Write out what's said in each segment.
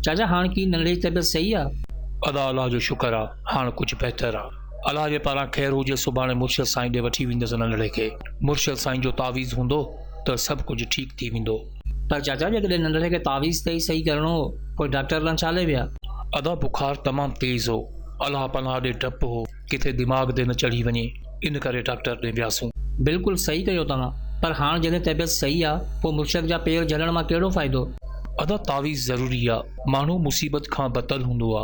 چاچا هاڻ ڪي ننڍڙي جي طبيعت صحيح آ؟ ادا الله جو شڪر آ هاڻ ڪجهه بهتر آ. الله جي پاران خير هجي سڀاڻي مرشد سائين ڏي وٺي ويندس ننڍڙي کي. مرشد سائين جو تعويذ هوندو ته سڀ ڪجهه ٺيڪ ٿي ويندو. پر چاچا جيڪڏهن ننڍڙي کي تعويذ تي ئي صحيح ڪرڻو هو پوء ڊاڪٽر ڏانهن ڇا لي ويا؟ ادا بخار تمام تيز هو. الله پناهه ڏي ڊپ هو ڪٿي دماغ تي نه چڙهي وڃي ان ڪري ڊاڪٽر ڏي وياسون. بلڪل صحيح ڪيو توهان پر هاڻ جڏهن طبيعت صحيح آ پوء مرشد جا پير جهلڻ مان ڪهڙو فائدو. ادا تعويذ ضروري آ ماڻهو مصيبت کان بتل هوندو آ.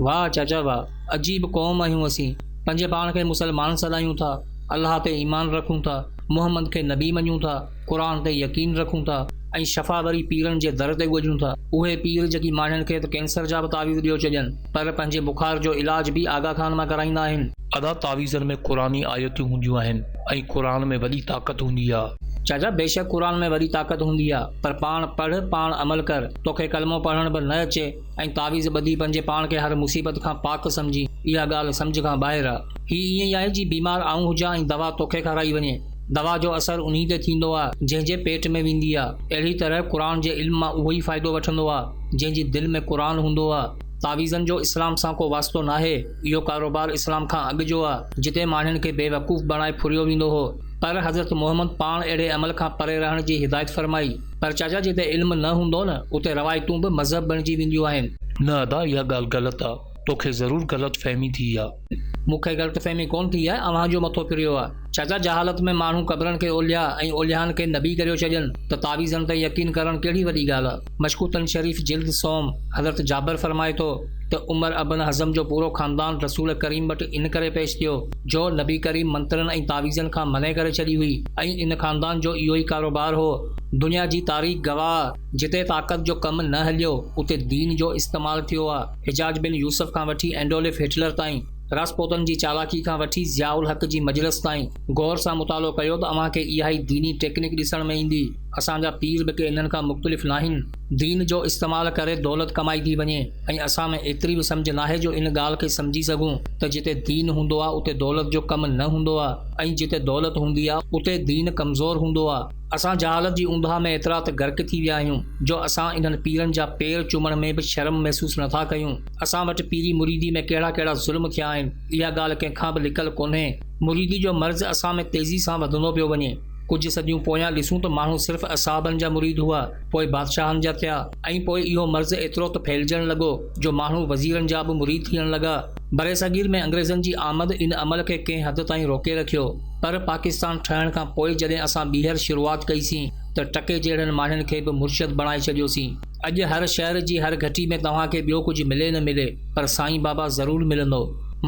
واھ چاچا واھ عجيب قوم آهيون اسين پنهنجي پاڻ کي مسلمان سڏايون ٿا الله تي ايمان رکون ٿا محمد کي نبي مڃون ٿا قرآن تي يقين رکون ٿا ۽ شفا وري پيرن جي در تي ڳوليون ٿا. اهي پير جيڪي ماڻهن کي ته ڪينسر جا به تعويذ ڏيو ڇڏين، پر پنهنجي بخار جو علاج به آغا خان مان ڪرائيندا آهن. ادا تعويذن ۾ قرآني آيتون هونديون آهن ۽ قرآن ۾ وڏي طاقت هوندي آ. چاچا بيشڪ قرآن ۾ وڏي طاقت هوندي آ، پر پاڻ پڙهه پاڻ عمل ڪر، توکي ڪلمو پڙهڻ به نه اچي ۽ تعويذ ٻڌي پنهنجي پاڻ کي هر مصيبت کان پاڪ سمجهين، اها ڳالهه سمجهه کان ٻاهر آ. هي ائين ئي آهي جيئن بيمار آئون هجان ۽ دوا توکي کارائي وڃي. دوا جو اثر انهي تي ٿيندو آ، جنهن جي پيٽ ۾ ويندي آ. اهڙي طرح قرآن جي علم مان اهو ئي فائدو وٺندو آ، جنهن جي دل ۾ قرآن هوندو آ. تعويذن جو اسلام سان ڪو واسطو ناهي. اهو ڪاروبار اسلام کان اڳ جو آ، جتي ماڻهن کي بيوقوف بڻائي ڦريو ويندو هو. پر حضرت محمد پاڻ اهڙي عمل کان پري رهڻ جي هدايت فرمائي. پر چاچا جتي علم نه هوندو نه، اتي روايتون به مذهب بڻجي وينديون آهن. نه ادا اها ڳالهه غلط آ. توکي ضرور غلط فهمي ٿي آ. مون کي غلط فهمي ڪونه ٿي آهي، اوهان جو مٿو ڦريو آ. چاچا جهالت ۾ ماڻهو قبرن کي اولياء ۽ اوليائن کي نبي ڪريو ڇڏين ته تعويذن تي يقين ڪرڻ ڪهڙي وڏي ڳالهه آ. مشڪوتن شريف جلد سوم، حضرت جابر فرمائي ٿو ته عمر ابن حزم جو پورو خاندان رسول ڪريم وٽ ان ڪري پيش ٿيو جو نبي ڪريم منترن ۽ تعويذن کان منع ڪري ڇڏي هئي ۽ ان خاندان جو اهو ئي ڪاروبار هو. دنيا جي تاريخ گواهه جتي طاقت جو ڪم نه هليو اتي دين جو استعمال ٿيو آ. حجاج بن يوسف کان وٺي اينڊولف هٽلر تائين، راسپوتن جي چالاڪي کان وٺي ضياء الحق جي مجلس تائين غور سان مطالعو ڪيو ته اوهان کي اها ئي ديني ٽيڪنڪ ڏسڻ ۾ ايندي. اسان جا پير به ڪي انهن کان مختلف ناهن. دين جو استعمال ڪري دولت ڪمائي ٿي وڃي ۽ اسان ۾ ايتري به سمجهه ناهي جو ان ڳالهه کي سمجهي سگهون ته جتي دين هوندو آ اتي دولت جو ڪم نه هوندو آ ۽ جتي دولت هوندي آ اتي دين ڪمزور هوندو آ. اسان جهالت جي اونداهه ۾ ايترا ته غرق ٿي ويا آهيون جو اسان انهن پيرن جا پير چمڻ ۾ به شرم محسوس نه ٿا ڪيون. اسان وٽ پيري مريدي ۾ ڪهڙا ڪهڙا ظلم ٿيا آهن، اها ڳالهه ڪنهن کان به لڪل ڪونهي. مريدي جو مرض اسان ۾ تيزي سان وڌندو پيو وڃي. ڪجهه صديون پويان ڏسون ته ماڻهو صرف اصحابن جا مريد هئا، پوء بادشاهن جا ٿيا ۽ پوء اهو مرض ايترو ته ڦهلجڻ لڳو جو ماڻهو وزيرن جا به مريد ٿيڻ لڳا. برصغير ۾ انگريزن جي آمد ان عمل کي ڪنهن حد تائين روڪي رکيو. پر پاڪستان ٺهڻ کان پوء جڏهن اسان ٻيهر شروعات ڪئي سين ته ٽڪي جهڙن ماڻهن کي به مرشد بڻائي ڇڏيوسين. اڄ هر شهر جي هر گهٽي ۾ توهان کي ٻيو ڪجهه ملي نه ملي پر سائين بابا ضرور ملندو.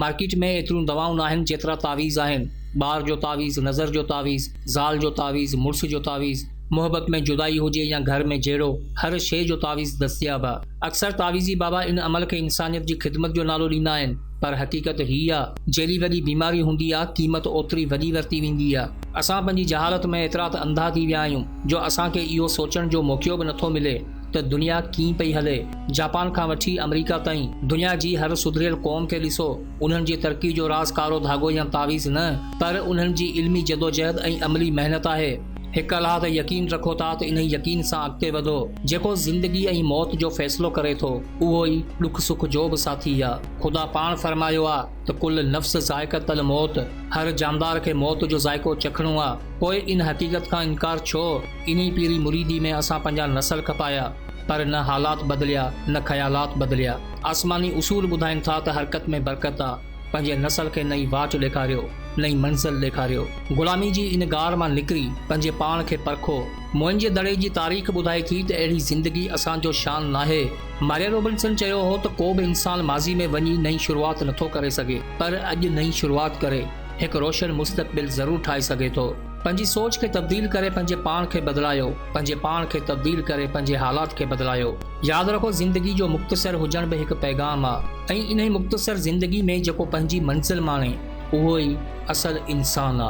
مارڪيٽ ۾ ايتريون دوائون ناهن جيترا تعويذ آهن. ٻار جو تعويذ، نظر جو تعويذ، زال جو تعويذ، مڙس جو تعويذ، محبت ۾ جدائي هجي يا گهر ۾ جهيڙو، هر شيء جو تعويذ دستياب آ. اڪثر تعويذي بابا ان عمل کي انسانيت جي خدمت جو نالو ڏيندا آهن پر حقيقت هي آ جيڏي وڏي بيماري هوندي آ قيمت اوتري وڏي ورتي ويندي آ. اسان پنهنجي جهالت ۾ ايترا ته انڌا ٿي ويا آهيون جو اسان کي اهو سوچڻ جو موقعو به نٿو ملي ته دنيا ڪيئن پئي هلي. جاپان کان وٺي آمريڪا تائين دنيا جي هر سڌريل قوم کي ڏسو انهن جي ترقي جو راز ڪارو ڌاڳو يا تعويذ نه پر انهن جي علمي جدوجهد ۽ عملي محنت آهي. هڪ الله تي يقين رکو ٿا ته انهي يقين سان اڳتي وڌو. جيڪو زندگي ۽ موت جو فيصلو ڪري ٿو، اهو ئي ڏک سک جو به ساٿي آ. خدا پاڻ فرمايو آ ته ڪل نفس ذائقة الموت، هر جاندار کي موت جو ذائقو چکڻو آ. پوء ان حقيقت کان انڪار ڇو؟ انهي پيري مريدي ۾ اسان پنهنجا نسل کپايا، پر نه حالات بدليا، نه خيالات بدليا. آسماني اصول ٻڌائين ٿا ته حرڪت ۾ برڪت آ. پنهنجي نسل کي نئين واٽ ڏيکاريو، نئين منزل ڏيکاريو. غلامي جي ان غار مان نڪري پنهنجي پاڻ کي پرکو. موئن جي دڙي جي تاريخ ٻڌائي ٿي ته اهڙي زندگي اسان جو شان ناهي. ماريا روبنسن چيو هو ته ڪو به انسان ماضي ۾ وڃي نئين شروعات نٿو ڪري سگهي پر اڄ نئين شروعات ڪري هڪ روشن مستقبل ضرور ٺاهي سگهي ٿو. پنهنجي سوچ کي تبديل ڪري پنهنجي پاڻ کي بدلايو، پنهنجي پاڻ کي تبديل ڪري پنهنجي حالات کي بدلايو. ياد رکو زندگي جو مختصر هجڻ به هڪ پيغام آ ۽ انهي مختصر زندگي ۾ جيڪو پنهنجي منزل ماڻي اهو ئي اصل انسان آ.